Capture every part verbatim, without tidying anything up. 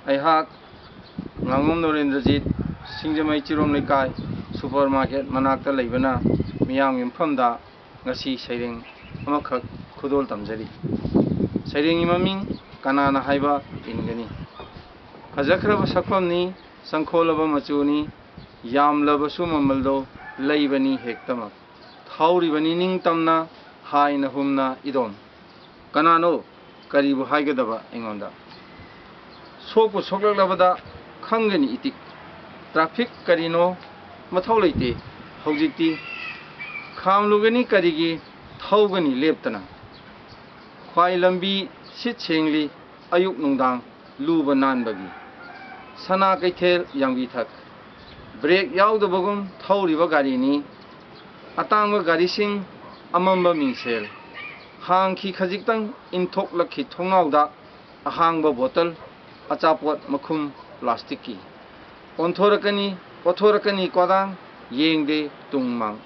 ꯑꯩꯍꯥꯛ ꯉꯥꯉꯣꯝ ꯅꯔꯦꯟꯗ꯭ꯔꯖꯤꯠ, ꯁꯤꯡꯖꯃꯩ ꯆꯤꯔꯣꯝ ꯂꯩꯀꯥꯏ super market ꯃꯅꯥꯛꯇ ꯂꯩꯕꯅ ꯃꯤꯌꯥꯝꯒꯤ ꯃꯐꯝꯗ ꯉꯁꯤ ꯁꯩꯔꯦꯡ ꯑꯃꯈꯛ ꯈꯨꯗꯣꯜ ꯇꯝꯖꯔꯤ꯫ ꯁꯩꯔꯦꯡꯒꯤ ꯃꯃꯤꯡ "ꯀꯅꯥꯅ ꯍꯥꯏꯕ ꯏꯟꯒꯅꯤ"꯫ ꯐꯖꯈ꯭ꯔꯕ ꯁꯛꯐꯝꯅꯤ, ꯆꯪꯈꯣꯜꯂꯕ ꯃꯆꯨꯅꯤ, ꯌꯥꯝꯂꯕꯁꯨ ꯃꯃꯜꯗꯣ ꯂꯩꯕꯅꯤ ꯍꯦꯛꯇꯃꯛ꯫ ꯊꯧꯔꯤꯕꯅꯤ ꯅꯤꯡꯇꯝꯅ, ꯍꯥꯏꯅ ꯍꯨꯝꯅ ꯏꯗꯣꯝ꯫ ꯀꯅꯥꯅꯣ ꯀꯔꯤꯕꯨ ꯍꯥꯏꯒꯗꯕ ꯑꯩꯉꯣꯟꯗ? ꯁꯣꯛꯄꯨ ꯁꯣꯛꯂꯛꯂꯕꯗ ꯈꯪꯒꯅꯤ ꯏꯇꯤꯛ꯫ ꯇ꯭ꯔꯥꯐꯤꯛ ꯀꯔꯤꯅꯣ ꯃꯊꯧ ꯂꯩꯇꯦ ꯍꯧꯖꯤꯛꯇꯤ꯫ ꯈꯥꯝꯂꯨꯒꯅꯤ ꯀꯔꯤꯒꯤ ꯊꯧꯒꯅꯤ ꯂꯦꯞꯇꯅ? ꯈ꯭ꯋꯥꯏ ꯂꯝꯕꯤ ꯁꯤꯠ ꯁꯦꯡꯂꯤ ꯑꯌꯨꯛ ꯅꯨꯡꯗꯥꯡ ꯂꯨꯕ ꯅꯥꯟꯕꯒꯤ꯫ ꯁꯅꯥ ꯀꯩꯊꯦꯜ ꯌꯥꯡꯕꯤꯊꯛ꯫ ꯕ꯭ꯔꯦꯛ ꯌꯥꯎꯗꯕꯒꯨꯝ ꯊꯧꯔꯤꯕ ꯒꯥꯔꯤꯅꯤ꯫ ꯑꯇꯥꯡꯕ ꯒꯥꯔꯤꯁꯤꯡ, ꯑꯃꯝꯕ ꯃꯤꯡꯁꯦꯜ꯫ ꯍꯥꯡꯈꯤ ꯈꯖꯤꯛꯇꯪ ꯏꯟꯊꯣꯛꯂꯛꯈꯤ ꯊꯣꯡꯅꯥꯎꯗ꯫ ꯑꯍꯥꯡꯕ ꯕꯣꯇꯜ, ꯑꯆꯥꯄꯣꯠ ꯃꯈꯨꯝ ꯄ꯭ꯂꯥꯁꯇꯤꯛꯀꯤ꯫ ꯑꯣꯟꯊꯣꯔꯛꯀꯅꯤ, ꯑꯣꯠꯊꯣꯔꯛꯀꯅꯤ ꯀꯣꯗꯥꯡ, ꯌꯦꯡꯗꯦ ꯇꯨꯡ ꯃꯥꯡ꯫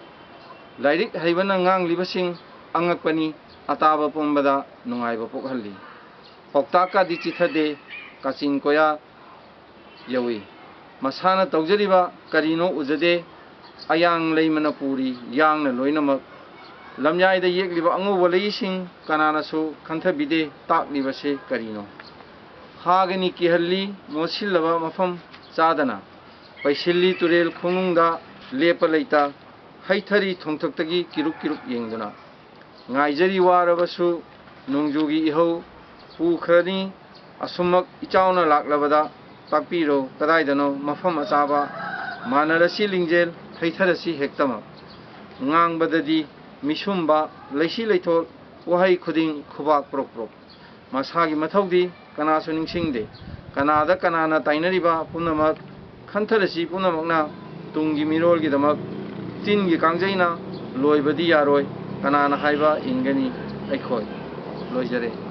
ꯂꯥꯏꯔꯤꯛ ꯍꯩꯕꯅ ꯉꯥꯡꯂꯤꯕꯁꯤꯡ ꯑꯉꯛꯄꯅꯤ, ꯑꯇꯥꯕ ꯄꯨꯝꯕꯗ ꯅꯨꯡꯉꯥꯏꯕ ꯄꯣꯛꯍꯜꯂꯤ꯫ ꯄꯥꯎꯇꯥꯛꯀꯗꯤ ꯆꯤꯊꯗꯦ, ꯀꯥꯆꯤꯟ ꯀꯣꯌꯥ ꯌꯧꯏ꯫ ꯃꯁꯥꯅ ꯇꯧꯖꯔꯤꯕ ꯀꯔꯤꯅꯣ ꯎꯖꯗꯦ, ꯑꯌꯥꯡ ꯂꯩꯃꯅ ꯄꯨꯔꯤ ꯌꯥꯡꯅ ꯂꯣꯏꯅꯃꯛ꯫ ꯂꯝꯌꯥꯏꯗ ꯌꯦꯛꯂꯤꯕ ꯑꯉꯧꯕ ꯂꯩꯁꯤꯡ ꯀꯅꯥꯅꯁꯨ ꯈꯟꯊꯕꯤꯗꯦ, ꯇꯥꯛꯂꯤꯕꯁꯤ ꯀꯔꯤꯅꯣ? ꯍꯥꯒꯅꯤ ꯀꯤꯍꯜꯂꯤ ꯃꯣꯠꯁꯤꯜꯂꯕ ꯃꯐꯝ ꯆꯥꯗꯅ꯫ ꯄꯩꯁꯤꯜꯂꯤ ꯇꯨꯔꯦꯜ ꯈꯣꯡꯅꯨꯡꯗ ꯂꯦꯞꯄ ꯂꯩꯇ, ꯍꯩꯊꯔꯤ ꯊꯣꯡꯊꯛꯇꯒꯤ ꯀꯤꯔꯨꯛ ꯀꯤꯔꯨꯛ ꯌꯦꯡꯗꯨꯅ꯫ ꯉꯥꯏꯖꯔꯤ ꯋꯥꯔꯕꯁꯨ ꯅꯣꯡꯖꯨꯒꯤ ꯏꯍꯧ ꯄꯨꯈ꯭ꯔꯅꯤ꯫ ꯑꯁꯨꯝꯃꯛ ꯏꯆꯥꯎꯅ ꯂꯥꯛꯂꯕꯗ ꯇꯥꯛꯄꯤꯔꯣ ꯀꯗꯥꯏꯗꯅꯣ ꯃꯐꯝ ꯑꯆꯥꯕ꯫ ꯃꯥꯟꯅꯔꯁꯤ ꯂꯤꯡꯖꯦꯜ, ꯍꯩꯊꯔꯁꯤ ꯍꯦꯛꯇꯃꯛ꯫ ꯉꯥꯡꯕꯗꯗꯤ ꯃꯤꯁꯨꯝꯕ, ꯂꯩꯁꯤ ꯂꯩꯊꯣꯜ, ꯋꯥꯍꯩ ꯈꯨꯗꯤꯡ ꯈꯨꯕꯥꯛ ꯄ꯭ꯔꯣꯛ ꯄ꯭ꯔꯣꯛ꯫ ꯃꯁꯥꯒꯤ ꯃꯊꯧꯗꯤ ꯀꯅꯥꯁꯨ ꯅꯤꯡꯁꯤꯡꯗꯦ꯫ ꯀꯅꯥꯗ ꯀꯅꯥꯅ ꯇꯥꯏꯅꯔꯤꯕ ꯄꯨꯝꯅꯃꯛ ꯈꯟꯊꯔꯁꯤ ꯄꯨꯝꯅꯃꯛꯅ ꯇꯨꯡꯒꯤ ꯃꯤꯔꯣꯜꯒꯤꯗꯃꯛ꯫ ꯆꯤꯟꯒꯤ ꯀꯥꯡꯖꯩꯅ ꯂꯣꯏꯕꯗꯤ ꯌꯥꯔꯣꯏ, ꯀꯅꯥꯅ ꯍꯥꯏꯕ ꯏꯟꯒꯅꯤ ꯑꯩꯈꯣꯏ꯫ ꯂꯣꯏꯖꯔꯦ꯫